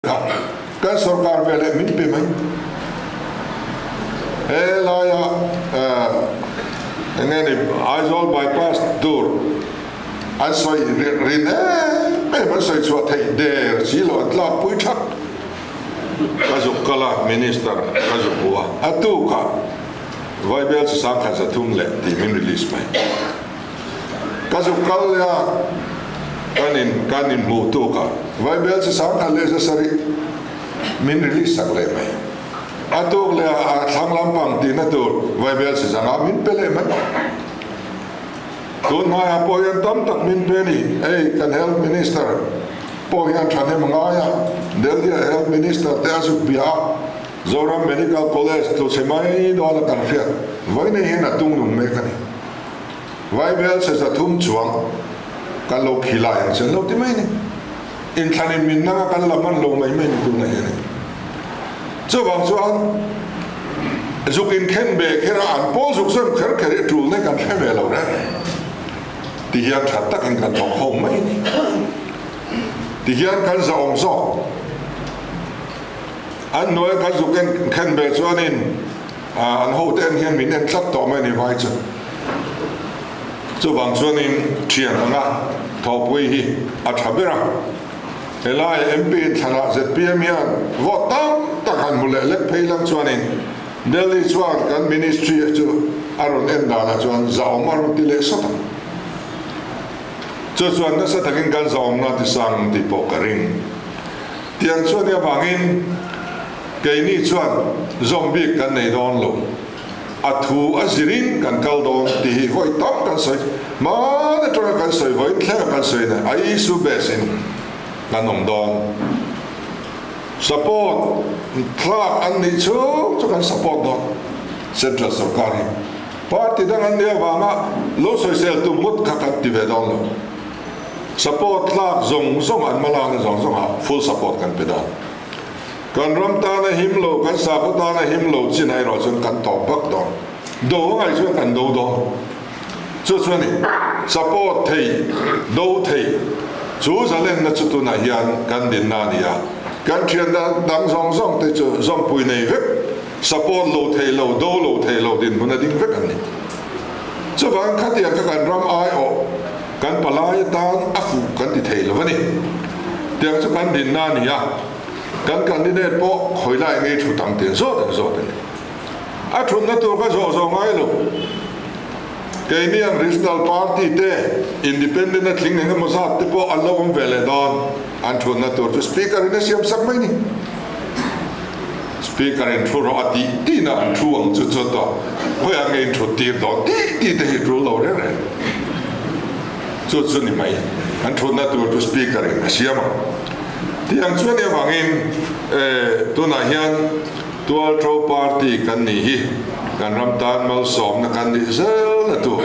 Kha kan sorkar veleh min pe mai. He laia eng nge ni Aizawl bypass tur an sawi rin em em an sawi chhuah theih der si lo an tlakpui thak. Ka zuk kal a, Minister ka zuk hu a, a tukah Vaibel chi sangkhat 300 leh tih min release mai. Ka zuk kal leh a, kan in kan inhmuh tuk a, Vaibel chi 10,000 leh 700 min release sak leh mai. A tuk leh a, a thlang lampang tihna tur Vaibel chi 500 min pe leh mai. Tun hnaiah pawh hian tam tak min pe a ni. Hei kan Health Minister pawh hian thahnem a ngai a, Delhi-a Health Minister te a zuk bia a, Zoram Medical College tluchhe mai dawn a kan hriat vawiin hian a tung nung mek a ni. Vaibel chhe 300 chuang kan lo khi lai ang chen lo ti mai a ni. Inthlanin min nanga kan la hman lo mai mai ni tunah hian a ni. Chuvang chuan zuk inkhen ve kher a an pawl zuk zawm kher kher hi a tul na kan hre ve lo reng ti hian tha takin kan thawk ho mai a ni. Ti hian kan zahawm zawk. An hnuaia kan zuk en khen ve chuanin an hote en hian min en tlat tawh mai a ni vai chu. Chuvang chuanin thian anga thawhpui hi a tha ber a. Helai MP thlanah zpm hian vote tam tak han hmu leh lek phei lang chuanin Delhi chuan kan ministry chu a rawn en danah chuan zahawm a rawn ti leh sawt ang. Chu chuan nasa takin kan zahawmna tisang tih pawh ka ring. Tiang chuan i avangin keini chuan zawm bik kan nei dawn lo. A thu a zirin kan kal dawn tih hi vawi tam kan sawi. Hmaan atanga kan sawi vawiin thlenga kan sawi nen a issue base in kan awm dawn. Support thlak an nih chhung chu kan support dawn Central sorkar hi. Party dang an nih avanga lo sawisel tum ngawt kha kan ti ve dawn lo. Support tlak zawng zawng an hmalakna zawng zawngah full support kan pe dawn. Kan ram tana him lo, kan sakhaw tana him lo chin erawh chuan kan tawp vak dawn. Do a ngaih chuan kan do dawn. Chu chu a ni. Support thei, do thei chu zalenna chu tunah hian kan dinna a ni a. Kan thian dang zawng zawng te chu zawmpui nei vek, support lo thei lo, do lo thei lo dinhmun a ding vek an ni. Chuvang khatiang kha kan ram aiawh kan palai atan a fuh kan ti thei lo a ni. Tiang chu kan dinna a ni a, kan candidate pawh khawi lai ngei thu tam tiang zawt ang zawt a ni. A thutna tur ka zawh zawh ngai lo. Keini ang regional party te, independent a tling eng emaw zat te pawh an lo awm ve leh dawn. An thutna tur chu speaker in a siam sak mai ni. Speaker in thu rawh a tih tihna an thu ang chu chu tawh khawiah nge in thut tir dawn tih tih te hi tul lo reng reng. Chu chu ni mai an thutna tur chu speaker in a siam ang. Tiang chuan i avangin tunah hian Tualtho party kan nih hi kan ram tan malsawmna kan nih zel na tur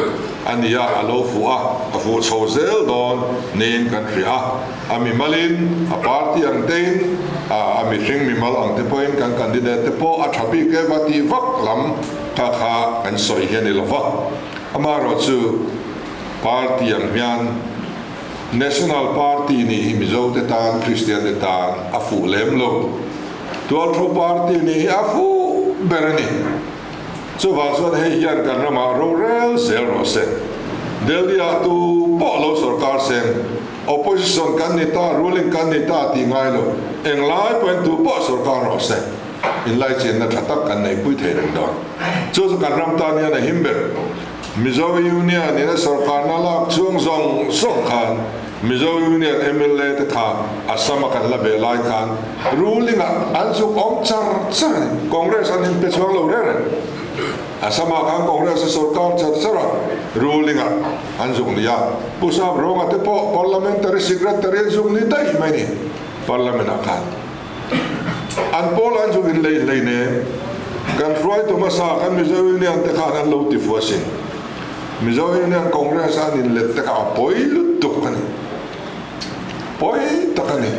a ni a, a lo fuh a, a fuh chho zel dawn niin kan hria a. A mimalin, a party ang tein, a mihring mimal ang te pawhin kan candidate te pawh a tha bik e va tih vak lam kha kha kan sawi hi a ni lo va. Amaherawhchu party ang hian National Party nih hi Mizo te tan, Kristian te tan a fuh lem lo. Tualthu party nih hi a fuh ber a ni. Chuvang chuan hei hian kan ramah rorel zel rawh se. Delhi-ah tu pawh lo sorkar seng, opposition kan ni ta, ruling kan ni ta tih ngai lo, englai pawhin tu pawh sorkar rawh se, inlaichinna tha tak kan neihpui thei reng dawn. Chu chu kan ram tan hian a him ber. Mizo Union in a sorkarna lak chhung zawng zawng khan Mizo Union mla te kha Assam a kan la ve lai khan ruling ah an zuk awm char char a ni. Congress an inpe chhuang lo reng reng. Assam ah khan Congress a sorkar char char a, ruling ah an zuk ni a. Pu Sap Rawnga te pawh Parliamentary Secretary an zuk ni daih mai ni Parliament ah khan. An pawl an zuk inlei hleinem. Kan hruaitu hmasa kan Mizo Union te khan an lo ti fu asin. Mizo Union Congress an inlet te kha a pawi lutuk a ni. Pawi tak a ni.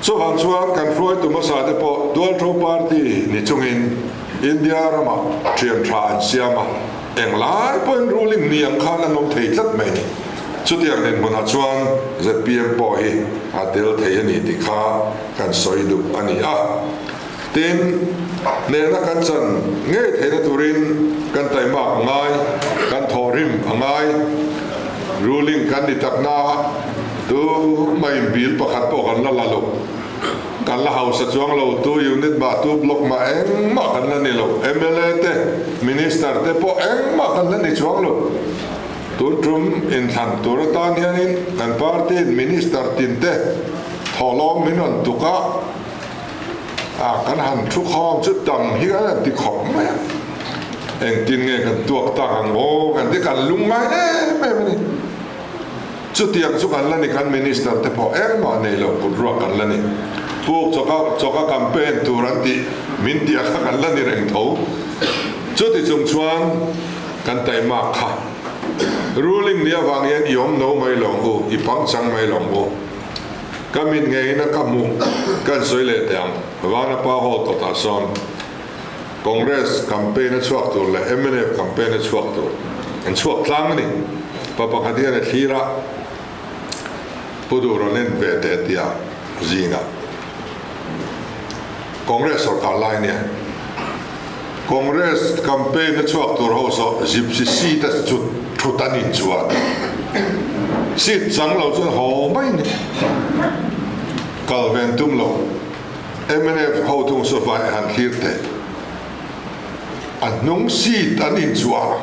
Chuvang chuan kan hruaitu hmasa te pawh Dualtho Party ni chungin India ramah thian tha an siam a, englai pawhin ruling ni ang khan an awm thei tlat mai a ni. Chutiang dinhmunah chuan zpm pawh hi a tel thei a ni tih kha kan sawi duh a ni a. Tin, hnehna kan chan ngei theihna turin kan taimak a ngai, kan thawhrim a ngai. Ruling kan ni takna tu maiin bill pakhat pawh kan la la lo. Kan la hausa chuang lo, tu unit mah, tu block mah engmah kan la ni lo. Mla te, Minister te pawh engmah kan la ni chuang lo. Tun tum inthlan tur atan hianin kan party-in Minister tin te thawhlawm min rawn tuk a, a kan han thu khawm chu tam hi kan han ti khawp mai a. Engtin nge kan tuak tak ang aw kan ti kan lungngai em em a ni. Chutiang chu kan la ni kan Minister te pawh engmah nei lo kut ruak kan la ni. Puk chawka chawka campaign tur an tih min tih a kha kan la ni reng tho. Chuti chung chuan kan taimak kha ruling ni avang hian i awm no mai lawng u, i pangchang mai lawng u. Ka mit ngeiin a ka hmuh kan sawi leh teh ang. Vanapa Hall kawtah sawn Congress campaign a chhuak tur leh mnf campaign a chhuak tur an chhuak tlang a ni. Pa pakhat hian a thlir a, Pu Duh rawn en ve teh tia zingah Congress sorkar lai nia Congress campaign a chhuak tur ho saw gypsy seat a chut thut an inchuan seat chang lo chuan haw mai ni kal ven tum lo. Mnf ho thung saw vai han thlir teh. A hnung seat an inchuah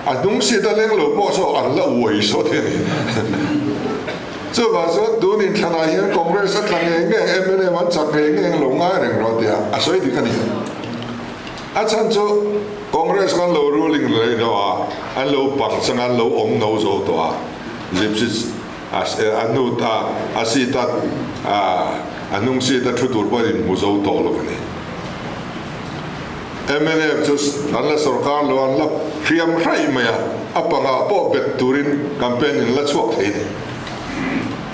a, a hnung seat a leng lo pawh saw an la uai sawt hi a ni. Chuvang chuan tun inthlanah hian Congress a tla ngei ngei, mnf an chak ngei ngei ang lo ngai reng rawh tia a sawi dik a ni. A chhan chu Congress khan lo ruling lei deuh a, an lo pang chang a, an lo awm no zo tawh a, Gypsy A hnu ta, a seat a, a hnung seat a thu tur pawh in hmu zo tawh lo a ni. Mnf chu an la sorkar lo, an la hriam hraih mai a, a pangah pawh bet turin campaign in la chhuak thei a ni.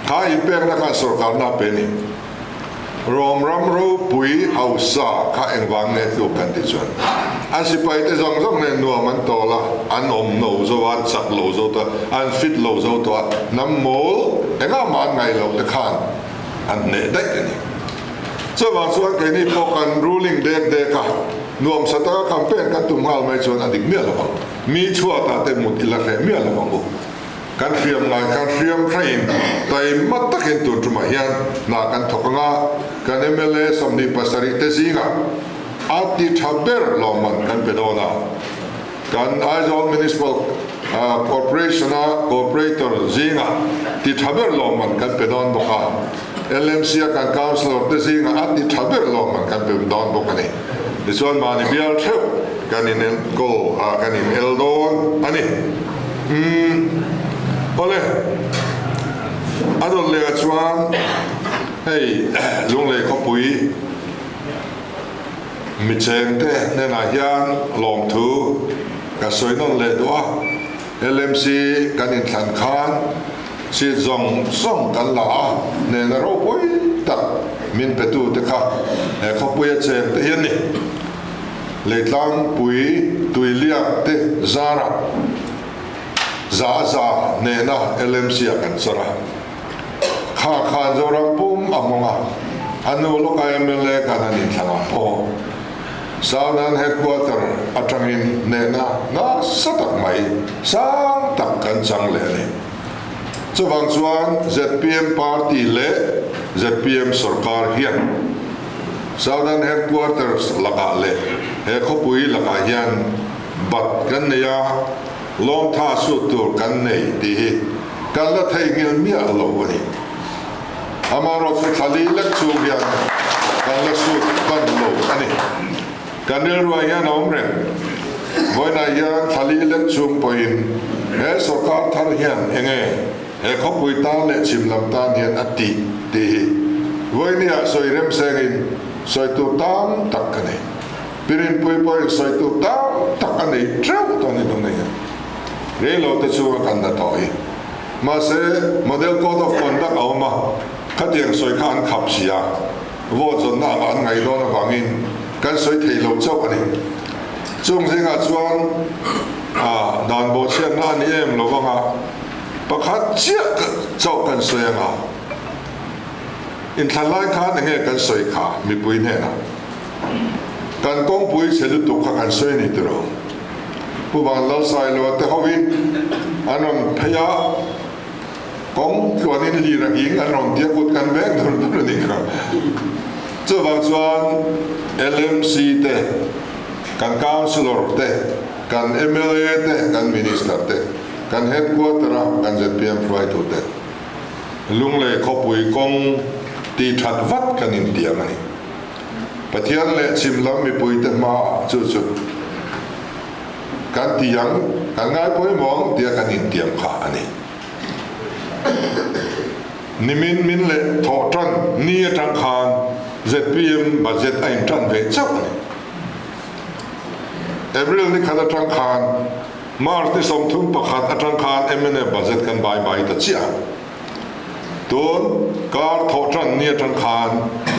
Kha inpekna khan sorkarna a pe a ni. Rom ram ropui hausa kha engvang nge tluk kan tih chuan an sipai te zawng zawng nen nuam an tawl a, an awm no zo a, an chak lo zo tawh a, an fit lo zo tawh a, hnam mawl engah mah an ngaih loh te khan an hneh daih a ni. Chuvang chuan keini pawh kan ruling dek dek a, nuamsa taka campaign kan tum nghal mai chuan a dik miah lo vang. Mi chhuatah te mut ila hreh miah lo vang u. Kan hriam ngai khan hriam hrain taima takin tun tumah hian hna kan thawk ang a, kan mla 27 te zingah a ti tha ber lawmman kan pe dawn a. Kan Aizawl Municipal Corporation-a Corporator zingah ti tha ber lawmman kan pe dawn bawk a, LMC-a kan Councillor te zingah a ti tha ber lawmman kan pe dawn bawk a ni. Tichuan mahni bial theuh kan inenkawl a, kan inel dawn a ni. Umm, awle, a rawn leh ah chuan hei Lunglei khawpui mi chengte hnenah hian lawmthu ka sawi nawn leh duh a, LMC kan inthlan khan seat zawng zawng kan la a, hnehna ropui tak min petute kha he khawpuia chengte hi an ni. Leitlangpui tuiliak te zarah za za hnehna LMC ah kan chawr a. Kha khan Zoram pum a hmang a, a hnu lawka mla khan an inthlang a pawh. Southern Headquarter atangin hnehna nasa tak mai sang tak kan chang leh a ni. Chuvang chuan zpm party leh zpm sorkar hian Southern Headquarters lakah leh he khawpui lakah hian bat kan nei a, lawmtha sut tur kan nei tih hi kan la theihnghilh miah lo a ni. Amaherawhchu thla li lek chhung hian kan la sut ban lo a ni. Kan rilruah hian a awm reng. Vawiinah hian thla li lek chhung pawhin he sorkar thar hian enge He khawpui tan leh chhim lam tan hian a tih tih hi vawinia sawi remsengin sawi tur tam tak ka nei. Pirinpui pawhin sawi tur tam tak a nei teuh tawh a ni tun hian. Reilo te chunga kan la tawh hi. Mahse, Model Code of Conduct a awm a, khatiang sawi kha an khap si a, vote zawnna anga an ngaih dawn avangin kan sawi thei lo chauh a ni. Chung zingah chuan dan bawhchhiatna a ni em lo vanga. Pakhat chiah chauh kan sawi anga inthlan lai khan enge kan sawi kha mipui hnenah kan kawngpui chhe lutuk kha kan sawi a ni tiraw? Pu Vanlalsailoa te hovin an rawn phei a, kawng tluanin lir a nghing an rawn tia kut kan veng dur dur a nih kha. Chuvang chuan LMC te, kan Councillor te, kan mla te, kan Minister te, kan Headquarter a kan zpm hruaitu te Lunglei khawpui kawng tih that vat kan intiam a ni. Pathian leh chhim lam mipuite hmaah chu chu kan ti ang, kan ngai pawimawh ang tia kan intiam kha a ni. Nimin min leh thawh tan ni atang khan zpm budget a intan ve chauh a ni. April ni khat atang khan March ni 31 atang khan mnf budget kan bai bai ta chiah a. Tun kar thawh tan ni atang khan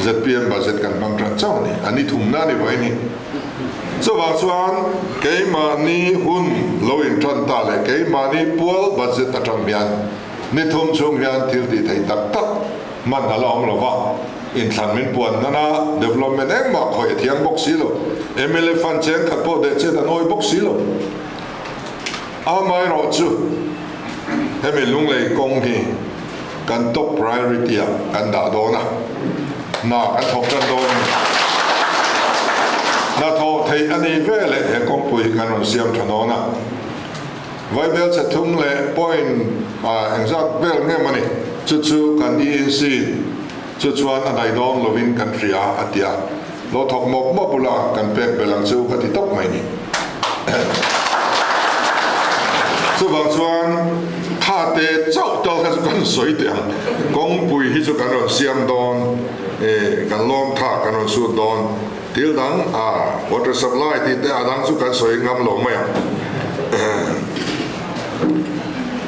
zpm budget kan hmang tan chauh a ni, a ni thumna a ni vawi ni. Chuvang chuan keimahni hun lo intan ta leh keimahni pual budget atang hian ni thum chhung hian thil tih theih tak tak hman a la awm lo va, inthlan min puan nana development engmah khawih a thiang bawk si lo, mla fund cheng khat pawh deh chet an awi bawk si lo. Amaherawhchu, hemi Lunglei kawng hi kan top priority ah kan dah dawn a, hna kan thawk tan dawn a ni. Hna thawh theih a nih ve leh he kawngpui hi kan rawn siam tha dawn a. Vaibel chhe thum leh point engzat vel nge maw ni, chu chu kan ENC chu chuan a daih dawn lovin kan hria a ti a. Lo thawk mawp mawp ula kan pek belh ang chu ka ti tawp mai ni. Chuvang chuan tha te chauh tal kha chu kan sawi teh ang. Kawngpui hi chu kan rawn siam dawn, kan lawm tha kan rawn sut dawn. Thil dang a water supply tih te a dang chu kan sawi ngam lo mai ang.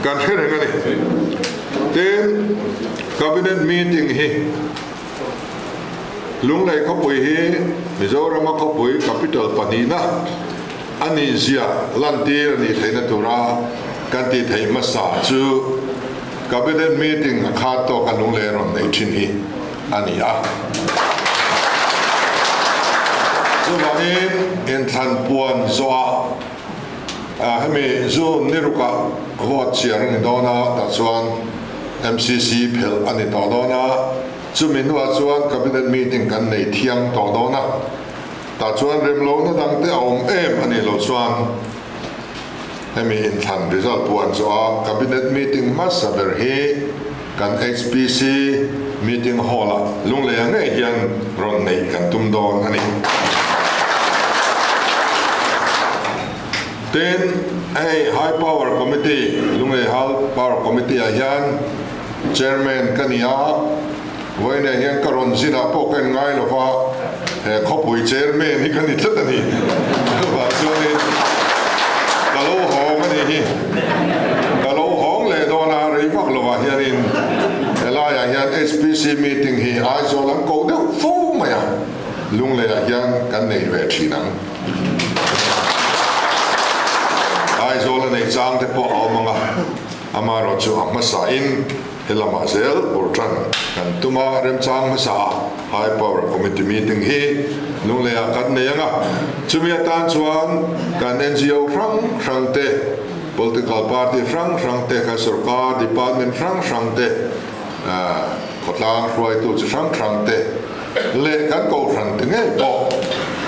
Kan hre reng a ni. Tin, Cabinet meeting hi Lunglei khawpui hi Mizorama khawpui capital pahnihna a nih zia lantir a nih theihna tura kan tih theih hmasa chu Cabinet meeting a khat tawka Lunglei rawn neih thin hi a ni a. Chuvangin inthlan puan zawhah hemi June ni rukah vote chhiar a ni dawn a, tah chuan MCC phelh a ni tawh dawn a, chumi hnuah chuan Cabinet meeting kan nei thiang tawh dawn a, tah chuan remlohna dangte a awm em a nih loh chuan hemi inthlan result puan zawha Cabinet meeting hmasa ber hi kan HPC meeting hall-ah Lungleia ngei hian rawn neih kan tum dawn a ni. Tin, hei High Power Committee, Lunglei High Power Committee-ah hian Chairman ka ni a, vawiinah hian ka rawn zinah pawh ka inngai lo va, he khawpui Chairman hi ka ni tlat a ni. Chuvang chuanin ka lo hawng a nih hi. Ka lo hawng leh dawn a, rei vak lovah hianin helaiah hian HPC meeting hi Aizawl an koh deuh fo mai a, Lungleiah hian kan nei ve thin ang. Aizawl a nei chang te pawh a awm ang a, amaherawh chu a hmasa in he lamah zel bur tan kan tum a, remchang hmasa a High Power Committee meeting hi Lunglei ah kan nei ang a, chumi atan chuan kan NGO hrang hrang te, political party hrang hrang te, kan sorkar department hrang hrang te, khawtlang hruaitu chi hrang hrang te leh kan kohhran te ngei pawh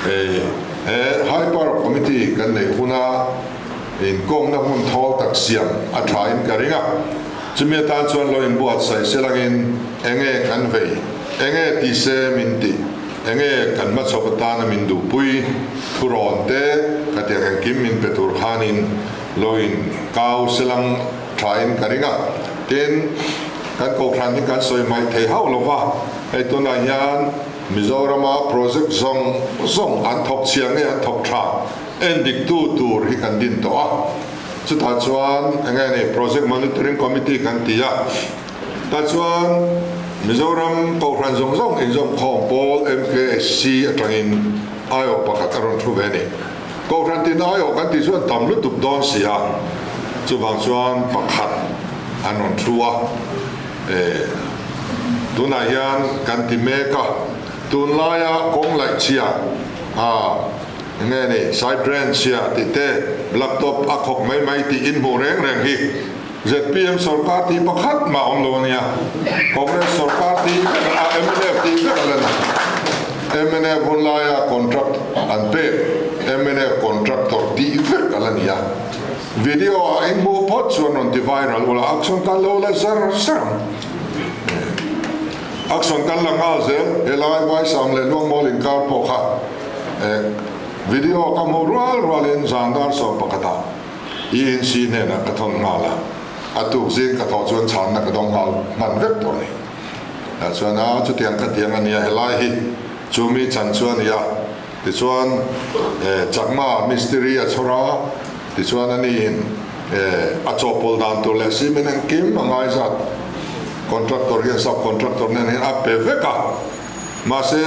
he High Power Committee kan neih huna inkawmna hmun thawl tak siam a thain ka ring a. Chumi atan chuan lo inbuatsaih se langin enge kan vei, enge ti se min tih, enge kan hmachhawp atana min duhpui thurawn te khatiang engkim min pe tur khanin lo inkau se lang thain ka ring a. Tin, kan kohhran hi kan sawi hmaih thei hauh lo va, hei tunah hian Mizorama project zawng zawng an thawk chhia nge an thawk tha en dik tu tur hi kan din tawh a, chutah chuan eng nge ni Project Monitoring Committee kan ti a, tah chuan Mizoram kohhran zawng zawng inzawmkhawm pawl MKSC atangin aiawh pakhat a rawn thu ve a ni. Kohhran tin aiawh kan tih chuan tam lutuk dawn si a, chuvang chuan pakhat an rawn thu a, tunah hian kan ti mek a, tunlaia kawng laih chhia a enge ni side drain chhia tih te blacktop a khawk mai mai tih in hmuh reng reng hi zpm sawrkar tih pakhat mah awm lo a nia, Congress sawrkar tih vek a mnf tih vek a la ni. Mnf hun laia contract an pek mnf contractor tih vek a la ni a. Video ah in hmuh phawt chuan rawn ti viral ula action kan lo la zar zar ang. Action kan la nghal zel helai Vaisam leh Luangmawl inkar pawh kha video ka hmuh rual rualin zan dar 11 ah ENC hnenah ka thawn nghal a, a tuk zing ka thawh chuan chhanna ka dawng nghal hman vek tawh a ni. Tah chuan a chutiang khatiang a nia helai hi chu mi chan chu a ni a. Tichuan, Chakma mistiri a chhawr a, tichuan a niin a chawhpawlh dan tur leh cement engkim a ngai zat contractor hian sub contractor nen hian a pe vek a. Mahse,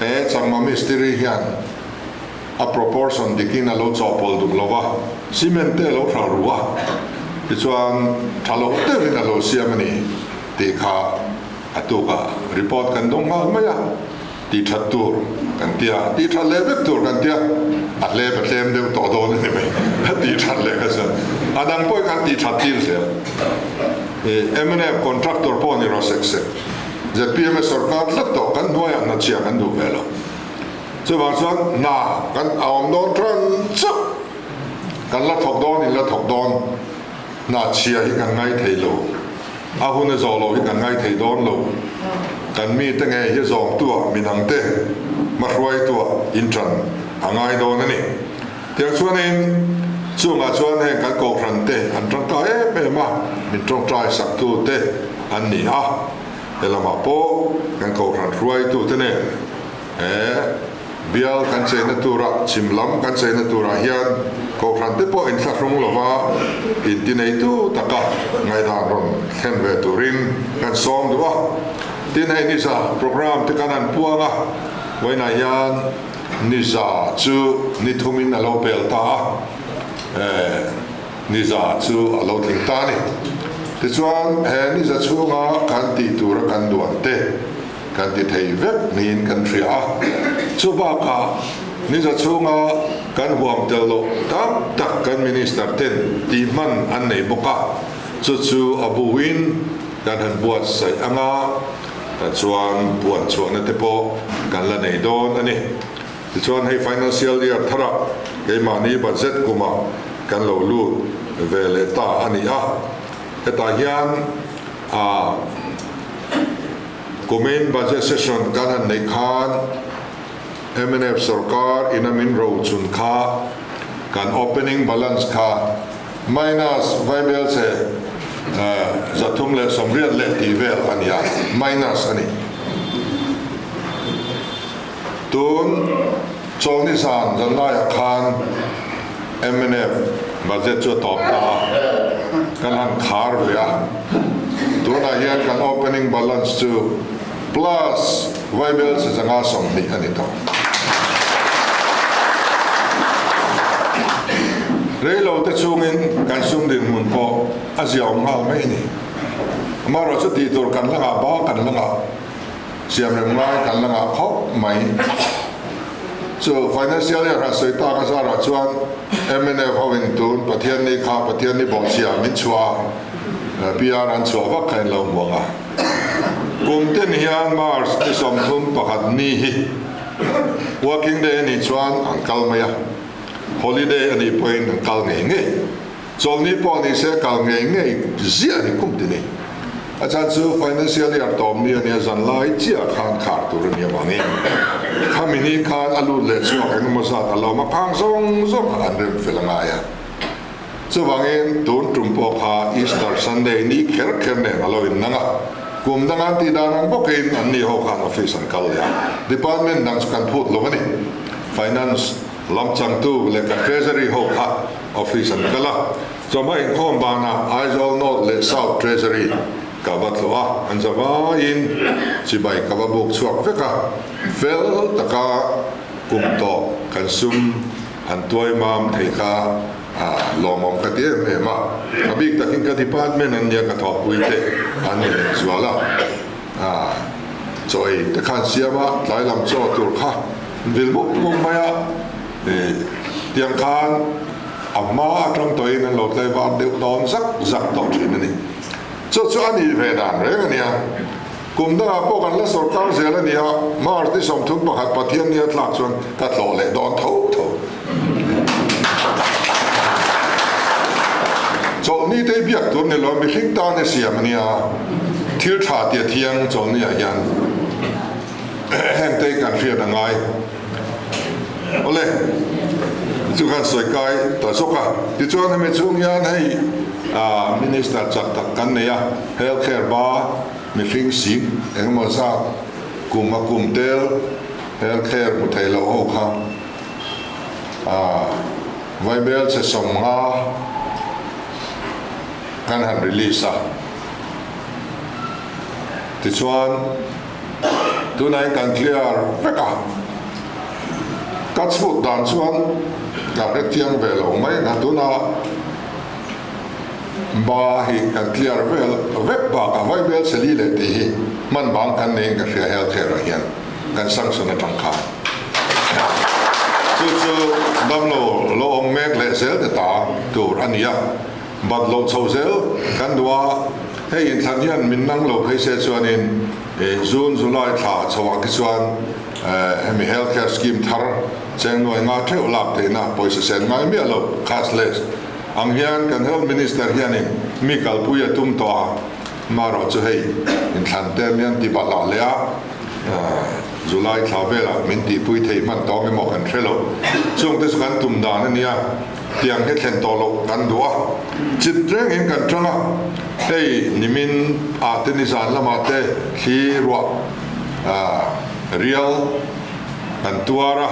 he Chakma mistiri hian a proportion dikin a lo chawhpawlh duh lo va, cement te a lo hralh ru a, tichuan tha lo deuhin a lo siam a ni tih kha a tukah report kan dawng nghal mai a. Tih that tur kan tia, tih that leh vek tur kan tia, a hlep a tlem deuh tawh dawn a ni mai, a tih that leh kha chuan a dang pawhin kan tih that tir zel. Mnf contractor pawh ni rawh sek sek, zpm a sorkar tlat tawh kan hnuaiah hna chhia kan duh ve lo. Chuvang chuan hna kan a awm dawn tan chauh, kan la thawk dawn in la thawk dawn, hna chhia hi kan ngai thei lo. A hun a zawh loh hi kan ngaithei dawn lo. Kan mite nge hi zawmtuah midangte hmahruaituah inṭan a ngai dawn a ni. Tiang chuanin chungah chuan heng kan kohhrante an ṭangkai em em a, min ṭawngṭai saktute an ni a. He lamah pawh kan kohhran hruaitute nen he bial kan cheina tura, chhim lam kan cheina turah hian kohhran te pawh inthlahrung lova intineitu taka ngaihdan rawn thlen ve turin kan sawm duh a. Tin, hei niza programme te kan han puang a, vawiinah hian niza chu ni thumin a lo pel ta a, niza chu a lo tling ta a ni. Tichuan, he niza chhunga kan tih tura kan duan te, Kan ti thei vek niin kan hria a, chu bakah niza chhunga kan huam tel loh tak tak kan Minister ten tih hman an nei bawk a, chu chu a buin kan han buatsaih anga chuan puan chhuahna te pawh kan la nei dawn a ni. Tichuan hei Financial Year tharah keimahni budget kumah kan lo lut ve leh ta a ni a, hetah hian a Kumin budget session kan han neih khan mnf sorkar ina min ro chun kha kan opening balance kha minus vaibel che 380 leh tih vel a ni a, minus a ni. Tun chawlni zan zanlaiah khan mnf budget chu a tawp ta a, kan han khar ve a. Tunah hian kan opening balance chu plus vaibel chi 120 a ni tawh. Reilo te chungin kan sum dinhmun pawh a ziaawm nghal mai a ni. Amaherawhchu chu tih tur kan la ngah bak kan la ngah. Siamrem ngai kan la ngah khawp mai. Chu financial year han sawi tak a zarah chuan mnf ho in tun Pathianni kha Pathianni bawhchhia min chhuah a, PR an chhuah vak kha in lo hmu ang a. Kum ten hian March ni 31 ni hi working day a nih chuan an kal mai a, holiday a nih pawhin an kal ngei ngei. Chawlhni pawh ni se kal ngei ngei ziah ni kum ti ni. A chhan chu financial year tawm ni a nia zan lai chiah khan khar tur a nia vangin khami ni khan a lut leh chhuak eng emaw zat a lo ma phang zawng zawng kha an rem fel a ngai a. Chuvangin tun tum pawh kha Easter Sunday ni kher kher nen a lo innang a, kum dang an tih dan ang bawkin an ni ho khan office an kal leh a, department dang chu kan phut lo a ni. Finance lam changtu leh kan treasury ho kha Office an kal a, chawhma inkhawm banah Aizawl North leh South Treasury ka va tlawh a, an za vaiin chibai ka va buk chhuak vek a, fel taka kum tawp kan sum han tuai mam thei kha Lawmawm ka ti em em a, a bik takin ka department an nia ka thawhpui te an ni leh zual a, chaw ei te khan siam a, tlai lam chaw tur kha vil mup mup mai a, tiang khan a hma atang tawhin an lo tlaivar deuh dawn zak zak tawh thin a ni. Chu chu a nih ve dan reng a nia. Kum dangah pawh kan la sawrkar zel a nia, March ni 31 Pathian nia tlak chuan ka tlawh leh dawn tho tho. Chawlhni te hi biak tur ni lo, mihring tan i siam a nia, thil tha tia thiang chawlhni ah hian heng te hi kan hriat a ngai. Awle, chu khan sawi kai ta zawk a. Tichuan hemi chhung hian hei Minister chak tak kan nei a, Health Care ba mihring sing engemaw zat kum a kum tel Health Care hmu thei loh ho kha Vaibel che 50 kan han release a. Tichuan tunah hian kan clear vek a, ka chhut dan chuan ka hrethiam ve lo mai a, tunah ba hi kan clear vel vek bakah Vaibel Seli leh tih hi hman bang kan neiin ka hria health care ah hian kan sanction atang khan chu chu damlo lo awm mek leh zel te ta tur a ni a. Bat lo chho zel kan duh a, hei inthlan hian min nang lo phei se chuanin June, July thla chhoah khi chuan hemi health care scheme thar cheng nuai nga theuh lak theihna pawisa sen ngai miah lo, cashless, ang hian kan health minister hianin mi kalpui a tum tawh a, marawh chu hei inthlan te mian ti bahlah leh a, July thla velah min tihpui thei hman tawng emaw kan hre lo. Chungte chu kan tum dan a nia. Tiang hi thlen tawh loh kan duh a, chit rengin kan tang a, hei nimin ah te nizan lamah te thli ruah rial kan tuar a,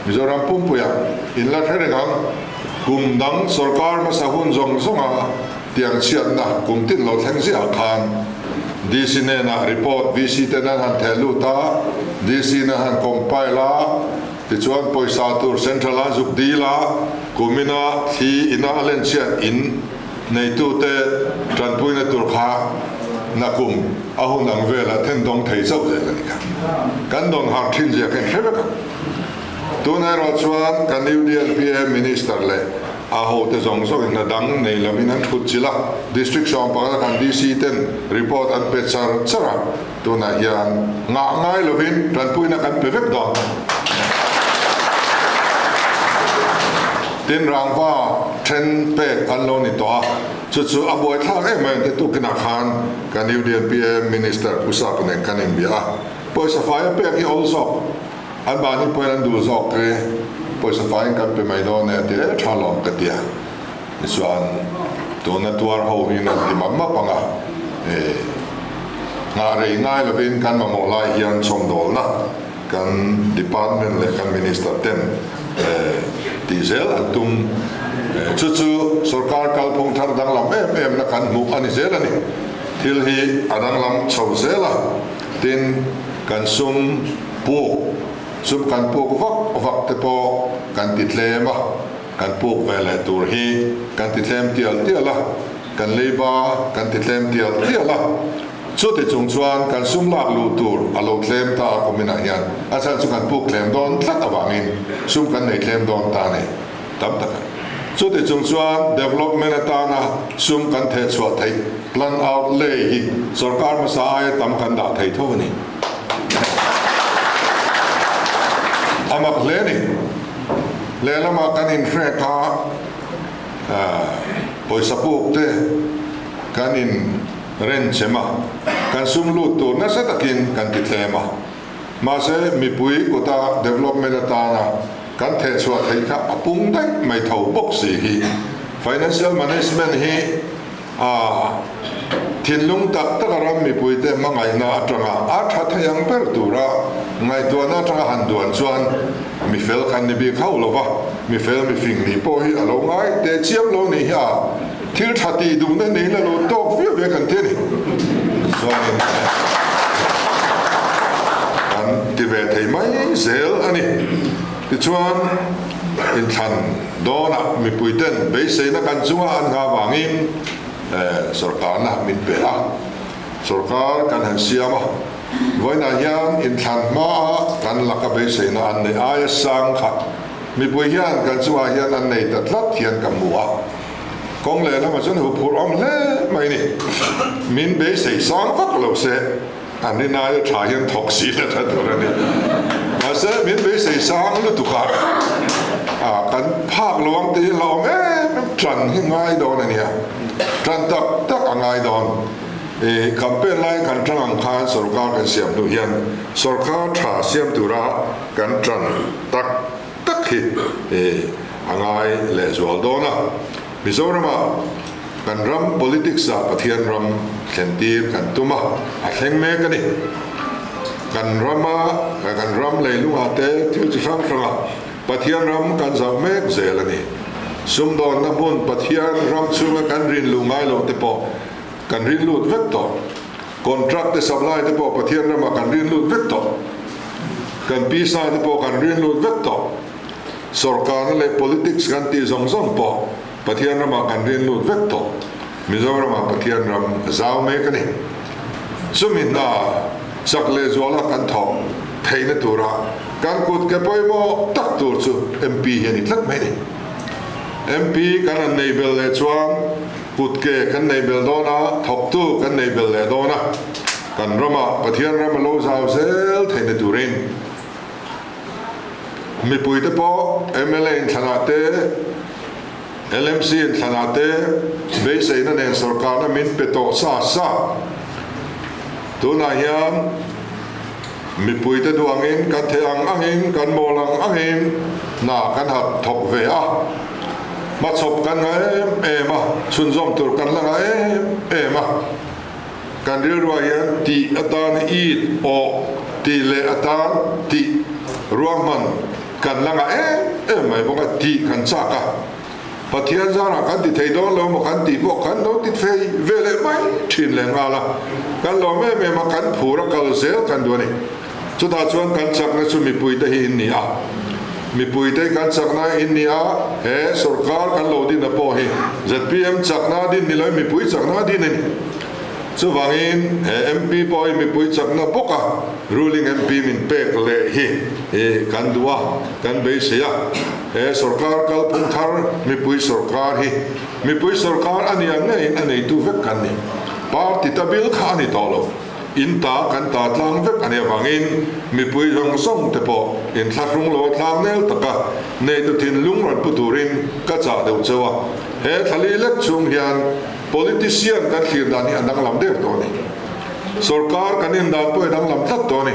Mizoram pumpuiah in la hre reng ang, kum dang sorkar hmasa hun zawng zawnga tiang chhiatna kum tin lo thleng ziah khan DC hnenah report VC ten an han theh lut a, DC in an han compile a, Tichuan pawisa tur Central a zuk dil a, kumina thli ina a lenchhiat in neitute tanpuina tur kha nakum a hun ang velah then dawng thei chauh zel a ni kha. Kan dawn har thin zia kha in hre vek ang. Tun erawh chuan kan UDLPA Minister leh a hote zawng zawng in hna dang nei lovin an thut chilh a, District 11 a kan DC ten report an pe char char a, Tunah hian ngah ngai lovin tanpuina kan pe vek dawn. Tin, rangva then pek an lo ni tawh a, chu chu a buaithlak em mai ang te tukinah khan kan UDNPA Minister Pu Sapa nen kan inbia a, pawisa fai a pek hi awl zawk, an mahni pawhin an duh zawk te pawisa faiin kan pe mai dawn e a ti e, tha lawm ka ti a. Tichuan, tuna tuar ho hian an ti map map ang a, nghah rei ngai lovin kan mamawh lai hian chhawmdawlna kan department leh kan minister ten tih zel an tum. Chu chu sorkar kalphung thar danglam em em na kan hmuh a ni zel a ni. Thil hi a danglam chho zel a, tin kan sum puk, sum kan puk vak vak te pawh kan ti tlem a. Kan puk ve leh tur hi kan ti tlem tial tial a, kan leiba kan ti tlem tial tial a. Chuti chung chuan kan sum lak luh tur a lo tlem ta a kuminah hian a chhan chu kan puk tlem dawn tlat avangin sum kan nei tlem dawn ta a ni tam tak a. Chuti chung chuan development atana sum kan theh chhuah theih plan outlay hi sorkar hmasa aia tam kan dah thei tho a ni. A mak hle a ni. Lehlamah kan inhrek a, pawisa puk te kan in renchem a, kan sum lut tur nasa takin kan ti tlem a. Mahse, mipui kuta development atana kan thehchhuah theih kha a pung daih mai tho bawk si hi. Financial management hi a thinlung tak taka ram mipuite hmangaihna atanga a tha thei ang ber tura ngaihtuahna atanga han duan chuan mi fel kan ni bik hauh lova, mi fel mi fing nih pawh hi a lo ngai teh chiam lo nih hi a thil tha tih duhna neihna lo tawk viau ve kan ti a ni. Chuanin kan ti ve thei mai zel a ni. Tichuan. Inthlan dawnah mipuiten beiseina kan chunga an nghah vangin sorkarna min pe a, sorkar kan han siam a. Vawiinah hian inthlan hmaa kan laka beiseina an neih aia sang kha mipui hian kan chungah hian an nei ta tlat hian ka hmu a. Kawng lehlamah chuan huphurh awm hle mai ni. Min beisei sang vak lo se. An rin aia tha hian thawk si la tha tur a ni. Mahse, min beisei sang lutuk a, kan phak lo ang tih hi la awm em em, tan hi ngai dawn a nia. Tan tak tak a ngai dawn. I campaign lai kan tang ang khan sorkar kan siam hnu hian sorkar tha siam tura kan tan tak tak hi a ngai lehzual dawn a. Mizoramah kan ram politics ah Pathian ram thlentir kan tum a, a thleng mek a ni. Kan rama kan ram leilungah te thil chi hrang hrangah Pathian ram kan zauh mek zel a ni. Sumdawnna hmun Pathian ram chhunga kan rin luh ngai loh te pawh kan rin lut vek tawh. Contract te supply te pawh Pathian ramah kan rin lut vek tawh. Kan pisa te pawh kan rin lut vek tawh. Sorkarna leh politics kan tih zawng zawng pawh Pathian ramah kan rin lut vek tawh. Mizoramah Pathian ram a zau mek a ni. Chumi hna chak leh zuala kan thawk theihna tura kan kut ke pawimawh tak tur chu MP hi a ni tlat mai a ni. MP kan han nei bel leh chuan kut ke kan nei bel dawn a, thawktu kan nei bel leh dawn a, kan ramah Pathian ram a lo zau zel theihna turin Mipuite pawh mla inthlanah te, LMC inthlanah te beiseina nen sorkarna min pe tawh sa sa. Tunah hian mipuite duh angin kan theih ang angin, kan mawl ang angin hna kan ha thawk ve a. Hmachhawp kan ngah em em a, chhunzawm tur kan la ngah em em a. Kan rilruah hian tih atan it awh tih leh atan tih ruahman kan la ngah em em mai bawk a, tih kan chak a. Pathian zarah kan ti thei dawn lo maw kan tih pawh kan lo ti thei ve leh mai thin leh nghal a, kan lawm em em a, kan phur a kal zel kan duh a ni. Chutah chuan kan chakna chu mipuite hi in ni a, mipuite kan chakna in ni a, he sorkar kan lo din a pawh hi zpm chakna din ni loin mipui chakna din a ni. Chuvangin he MP pawh hi mipui chakna bawk a ruling MP min pek leh hi kan duh a, kan beisei a, he sorkar kalphung thar mipui sorkar hi mipui sorkar a nia ngeiin a neitu vek kan ni. Party ta bil kha a ni tawh lo. In ta kan ta tlang vek a nih avangin mipui zawng zawng te pawh inthlahrung lo a tlang nel taka neitu thinlung rawn pu turin ka chah deuh cheu a. He thlali lek chhung hian politician kan thlir dan hi a danglam der tawh a ni. Sorkar kan indan pawh a danglam tlat tawh a ni.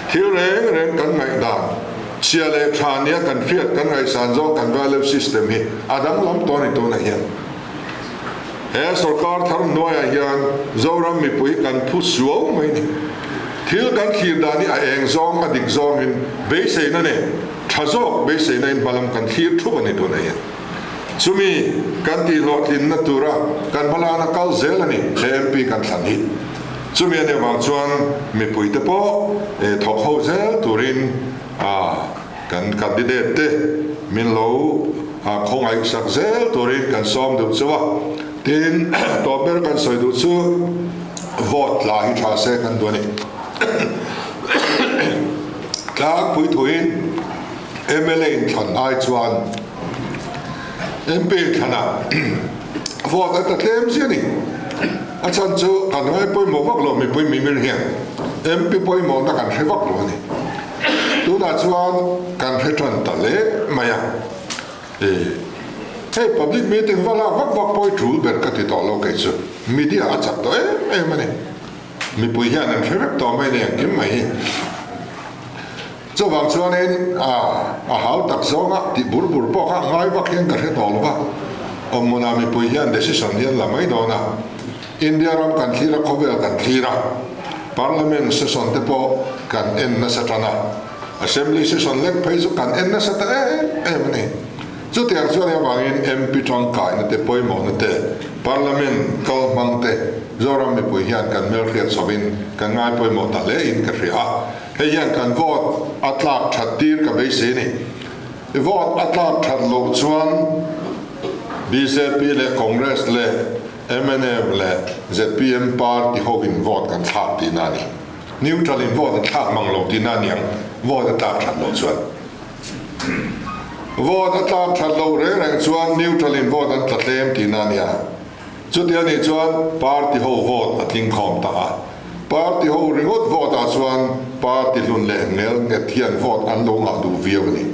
Thil reng reng kan ngaihdan, chhia leh tha nia kan hriat kan ngaihsan zawng kan value system hi a danglam tawh a ni tunah hian. He sorkar thar hnuaiah hian Zoram mipui kan phu suau mai ni. Thil kan thlir dan hi a eng zawng a dik zawngin beiseina nen tha zawk beiseina in hmalam kan thlir thup a ni tun ahin. Chumi kan tihhlawhtlinna tura kan hmalana kal zel a ni he MP kan thlan hi. Chumi a nih avang chuan mipuite pawh thawk ho zel turin a Kan candidate te min lo khawngaih sak zel turin kan sawm duh chu a, tin tawp ber kan sawi duh chu vote tla hi tha se kan duh a ni. Tlangpui thuin mla inthlan ai chuan MP inthlanah vote a ta tlem zia a ni. A chhan chu kan ngai pawimawh vak lo mipui mimir hian MP pawimawhna kan hre vak lo a ni. Tunah chuan kan hre tan ta hle mai a, e hei public meeting va lak vak vak pawh hi tul ber ka ti tawh lo kei chu, media a chak tawh em em a ni, mipui hian an hre vek tawh mai ni engkim mai hi. Chuvang chuanin a a hau tak zawnga tih bur bur pawh kha ngai vak hian ka hre tawh lo va, awmhmunah mipui hian decision hi an la mai dawn a, India ram kan thlir a, khawvel kan thlir a, Parliament session te pawh kan en nasa tan a, Assembly session lek phei chu kan en nasa ta em em a ni. Chutiang chuan hei avangin MP tangkaina te, pawimawhna te, Parliament kal hmang te Zoram mipui hian kan hmelhriat chhovin kan ngai pawimawh ta hle in ka hria a, hei hian kan vote a tlak that tir ka beisei a ni. Vote a tlak that loh chuan bjp leh Congress leh mnf leh zpm party hovin vote kan thlak tihna a ni. Neutral in vote an thlak mang lo tihna a ni ang, vote a tlak that loh chuan. Vote a tlak that loh reng reng chuan neutral in vote an tla tlem tihna a nia. Chuti a nih chuan party ho vote a tling khawm ta a. Party ho ringawt vote ah chuan party hlun leh ngel nghet hian vote an lo ngah duh viau a ni.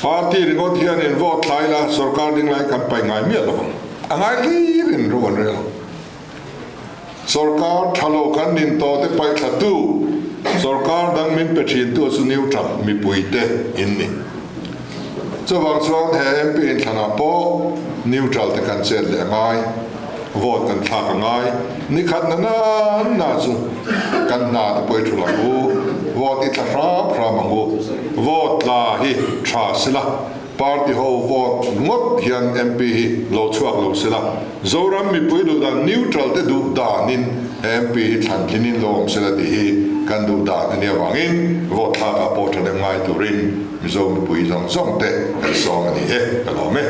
Party ringawt hian in vote thlai la sorkar ding lai kan paih ngai miah lo ang. A ngai hlir in ro an rel ang. Sorkar tha lo kan nin tawh te paih thla tu, sorkar dang min pe thin tu chu neutral mipui te in ni. Chuvang chuan he MP inthlanah pawh neutral te kan chet leh a ngai, vote kan thlak a ngai. Ni khat na na na chu kan hna te pawh i thul ang u, vote i tla hram hram ang u. Vote tla hi tha sila. Party ho vote ngawt hian MP hi lo chhuak lo sela, Zoram mipui duh dan neutral te duh danin MP hi thlan tlinin lo awm sela tih hi kan duh dan a nih avangin vote thlakah pawh thahnem ngai turin Mizo mipui zawng zawng te kan sawm a ni e, ka lawm e.